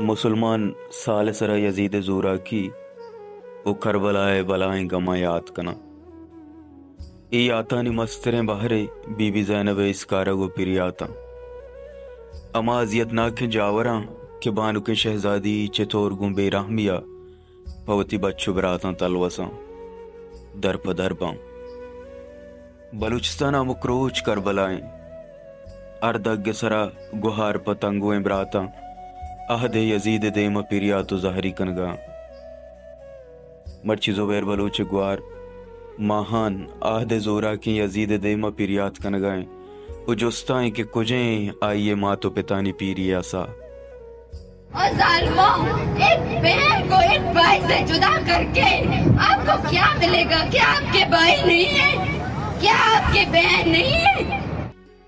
مسلمان سال ءِ سرا یزید ءِ زوراکی و کربلا ءِ بلائیں گماں یات کناں۔ اے یاتانی مستریں بہرے بی بی زینب ءِ اسکارگ و پریاتاں۔ ہما اذیتناکیں جاوراں کہ بانکیں شہزادی چتور گوں بے رحمی ءَ پہ وتی بچ و براتاں تلوساں در پہ در باں۔ بلوچستان ءَ ہمک روچ کربلا ایں۔ ہر دگ ءِ سرا گہار پہ تنگوئیں براتاں عہد یزید ءِ دیم ءَ پریات و زہری کنگا۔ مرچی زبیر بلوچ ءِ گوار ماہان عہد زوراکیں یزید ءِ دیم ءَ پریات کنگا ایں و جستا ایں کہ کجیں آئی ءِ مات و پتانی پیری ءِ آسا۔ اور ظالموں، ایک بہن کو ایک بھائی سے جدا کر کے آپ کو کیا ملے گا؟ کیا آپ کے بھائی نہیں ہے؟ کیا آپ کے بہن نہیں ہے؟